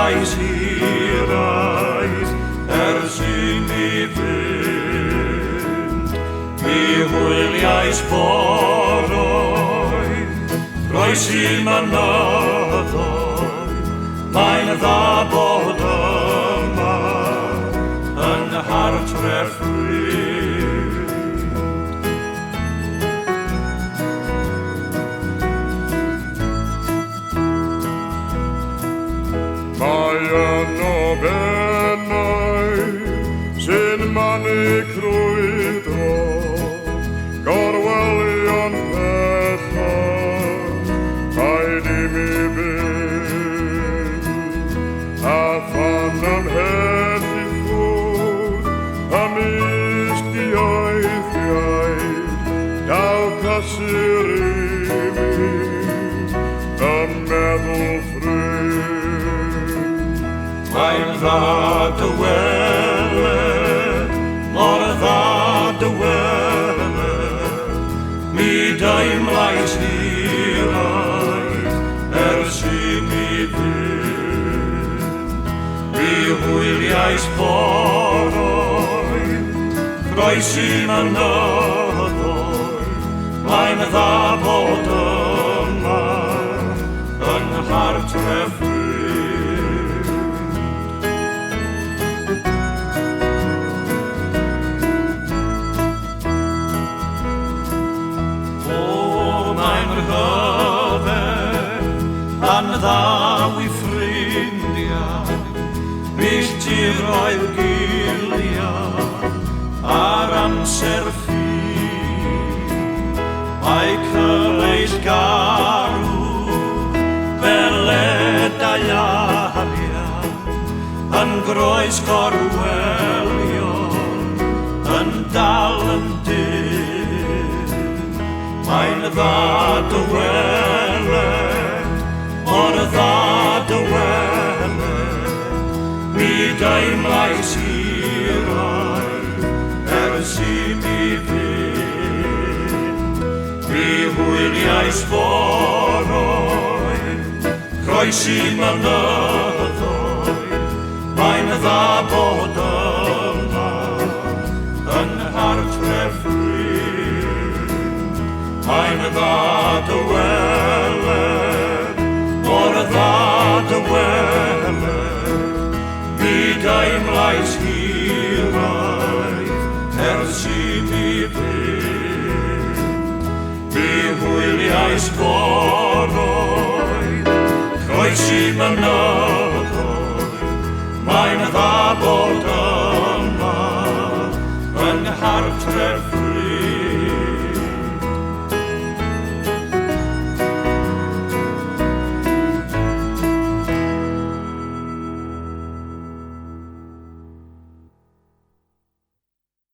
deimlais hiraeth ers i mi fynd. Mi hwyliais foroedd, groesi mynyddoedd, mae'n dda bod yma yng nghartref ffrind. Mae yno bennau sy'n manu crwydro, gorwelion pellach, rhaid i mi fynd. A phan ymhell i ffwrdd, ymysg dieithiaid, daw cysur i mi, y meddwl ffrind. Mae'n dda dy weled, mor dda dy weled, mi deimlais hiraeth ers i mi fynd. Mi hwyliais foroedd, croesi mynyddoedd, mae'n dda bod yma yng nghartref ffrind. O, mae'n rhyfedd pan ddaw i ffrindiau, milltiroedd giliau ar amser ffin. Mae cyfeillgarwch fel edau arian yn groes gorwelion yn dal yn dynn. Mae'n dda dy weled, mor dda dy weled, mi deimlais hiraeth ers i mi fynd. Mi hwyliais foroedd, croesi mynyddoedd, mae'n dda bod yma yng nghartref ffrind. Mae'n dda dy weled, mor dda dy weled, mi deimlais hiraeth ers i mi fynd. Mi hwyliais foroedd, croesi mynyddoedd, mae'n dda bod